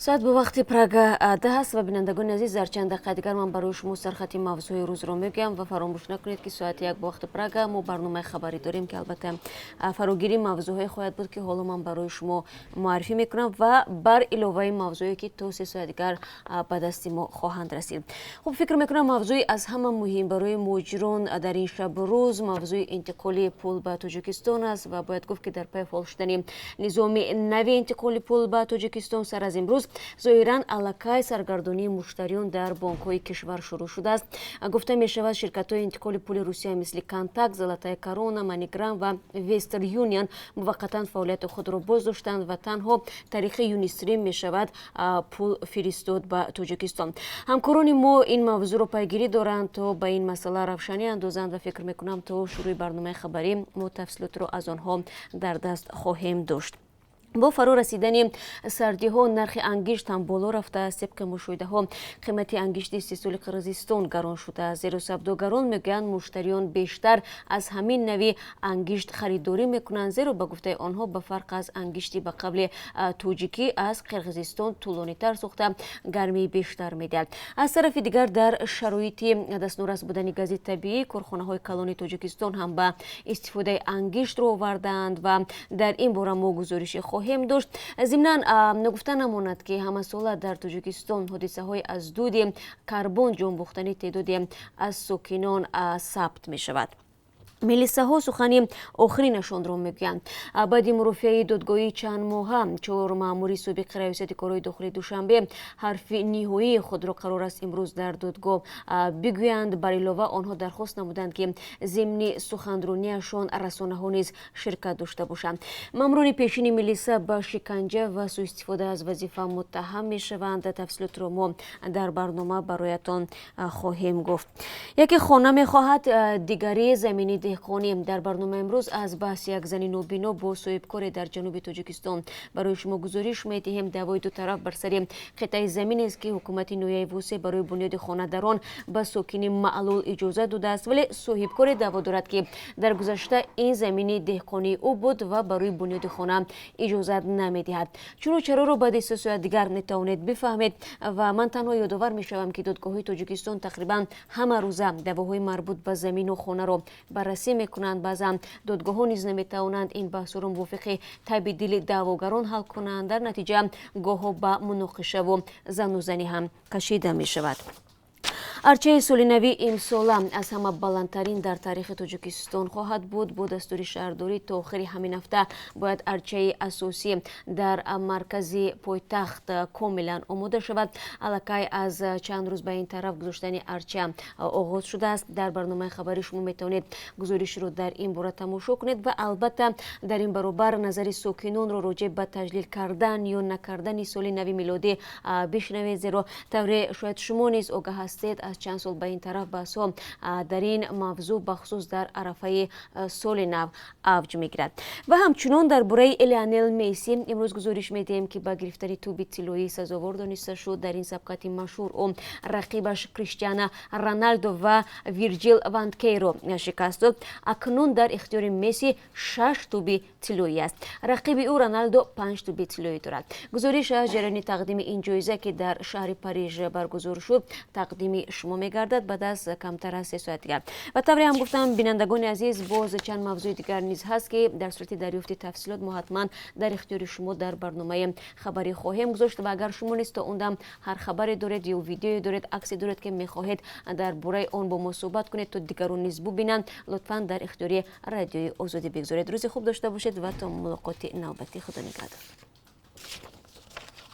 Соат бо вақти Прага 10 аст ва, бинандагони азиз, дар чанд дақиқа дигар ман барои шумо сархати мавзӯи рӯзро мегӯям ва фаромӯш накунед, ки соати 1 бо вақти Прага мо барномаи хабарӣ дорем, ки албатта фарогири мавзӯъҳое хоҳад буд, ки ҳоло ман барои шумо муаррифӣ мекунам ва бар иловаи мавзӯе, ки то 3 соат дигар ба дасти мо хоҳанд расид. Хуб, фикр мекунам, мавзӯи аз ҳама муҳим барои муҳоҷирон дар ин шабу рӯз мавзӯи интиқоли пул ба Тоҷикистон аст ва бояд гуфт, ки дар пайи фаъол шудани низоми нави интиқоли пул ба Тоҷикистон сар аз имрӯз зоҳиран аллакай саргардонии муштариён дар бонкҳои кишвар шурӯъ шудааст. Гуфта мешавад, ширкатҳои интиқоли пули Русия, мисли Контакт, Золотая Корона, Маниграм ва Вестерн Юнион, муваққатан фаъолияти худро боз доштанд ва танҳо тариқи Юнистрим мешавад пул фиристод ба Тоҷикистон. Ҳамкорони мо ин мавзӯъро пайгирӣ доранд, то ба ин масъала равшанӣ андозанд ва фикр мекунам, то шурӯъи барномаи хабарӣ мо тафсилотро аз онҳо дар даст хоҳем дошт. Бо фаро расидани сардиҳо нархи ангишт ҳам боло рафтааст. Тибқи мушоҳидаҳо, қимати ангишти истеҳсоли Қирғизистон гарон шудааст, зеро савдогарон мегӯянд, муштариён бештар аз ҳамин нави ангишт харидорӣ мекунанд, зеро, ба гуфтаи онҳо, ба фарқ аз ангишти ба қавли тоҷикӣ аз Қирғизистон, тӯлонитар сӯхта, гармии бештар медиҳад. Аз тарафи дигар, дар шароити дастнорас будани гази табиӣ, корхонаҳои калони Тоҷикистон ҳам ба истифодаи ангишт рӯ овардаанд ва дар ин бора мо гузориши хоҳем дошт. Зимнан, ногуфта намонад, ки ҳамасола дар Тоҷикистон ҳодисаҳои аз дуди карбон ҷонбохтани теъдоде аз сокинон сабт мешавад. Милисаҳо сухани охиринашонро мегӯянд. Баъди мурофиаи додгоҳии чандмоҳа чор маъмури собиқи Раёсати корҳои дохилии Душанбе ҳарфи ниҳоии худро қарор аст имрӯз дар додгоҳ бигӯянд. Бар илова, онҳо дархост намуданд, ки зимни суханронияшон расонаҳо низ ширкат дошта бошанд. Маъмурони пешини милиса ба шиканҷа ва сӯистифода аз вазифа муттаҳам мешаванд. Тафсилотро мо дар барнома бароятон хоҳем гуфт. Яке хона мехоҳад, дигаре замини деҳқонӣ. Дар барномаи имрӯз аз баҳси як зани нобино бо соҳибкоре дар ҷануби Тоҷикистон барои шумо гузориш медиҳем. Даъвои ду тараф бар сари қитъаи заминест, ки ҳукумати ноҳияи Восе барои бунёди хона дар он ба сокини маълул иҷозат додааст, вале соҳибкоре даъво дорад, ки дар гузашта ин замини деҳқонии ӯ буд ва барои бунёди хона иҷозат намедиҳад. Чуну чароро баъди 3 соат дигар метавонед бифаҳмед ва ман танҳо ёдовар мешавам, ки додгоҳҳои Тоҷикистон тақрибан ҳама рӯза даъвоҳои марбут ба замину хонаро баррасӣ мекунанд. Баъзан додгоҳҳо низ наметавонанд ин баҳсҳоро мувофиқи таби дили даъвогарон ҳал кунанд. Дар натиҷа гоҳҳо ба муноқишаву занузанӣ ҳам кашида мешавад. Арчаи соли нави имсола аз ҳама баландтарин дар таърихи Тоҷикистон хоҳад буд. Бо дастури шаҳрдорӣ то охири ҳамин ҳафта бояд арчаи асосӣ дар маркази пойтахт комилан омода шавад. Аллакай аз чанд рӯз ба ин тараф гузоштани арча оғоз шудааст. Дар барномаи хабарӣ шумо метавонед гузоришро дар ин бора тамошо кунед ва албатта дар ин баробар назари сокинонро роҷеъ ба таҷлил кардан ё накардани соли нави милодӣ бишнавед, зеро тавре шояд шумо низ огаҳ ҳастед, аз чанд сол ба ин тараф баҳсҳо дар ин мавзӯъ, бахусус дар арафаи соли нав, авҷ мегирад. Ва ҳамчунон дар бораи Лионел Месси имрӯз гузориш медиҳем, ки ба гирифтани тӯби тиллоӣ сазовор дониста шуд. Дар ин сабқати машҳур ӯ рақибаш Криштиана Роналдо ва Вирҷил ван Дейкро шикаст дод. Акнун дар ихтиёри Месси шаш тӯби тиллоӣ аст. Рақиби ӯ Роналдо панҷ тӯби тиллоӣ дорад. Гузориш аз ҷараёни тақдими ин ҷоиза, ки дар шаҳри Париж баргузор шуд, тақдими шумо мегардад баъд аз камтар аз 3 соат дигар. Ва тавре ҳам гуфтам, бинандагони азиз, боз чанд мавзӯи дигар низ ҳаст, ки дар сурати дарёфти тафсилот мо ҳатман дар ихтиёри шумо дар барномаи хабарӣ хоҳем гузошт. Ва агар шумо низ то он дам ҳар хабаре доред ё видеое доред, аксе доред, ки мехоҳед дар бораи он бо мо суҳбат кунед, то дигарон низ бубинанд, лутфан дар ихтиёри Радиои Озодӣ бигзоред. Рӯзи хуб дошта бошед ва то мулоқоти навбатӣ, Худо нигаҳдор.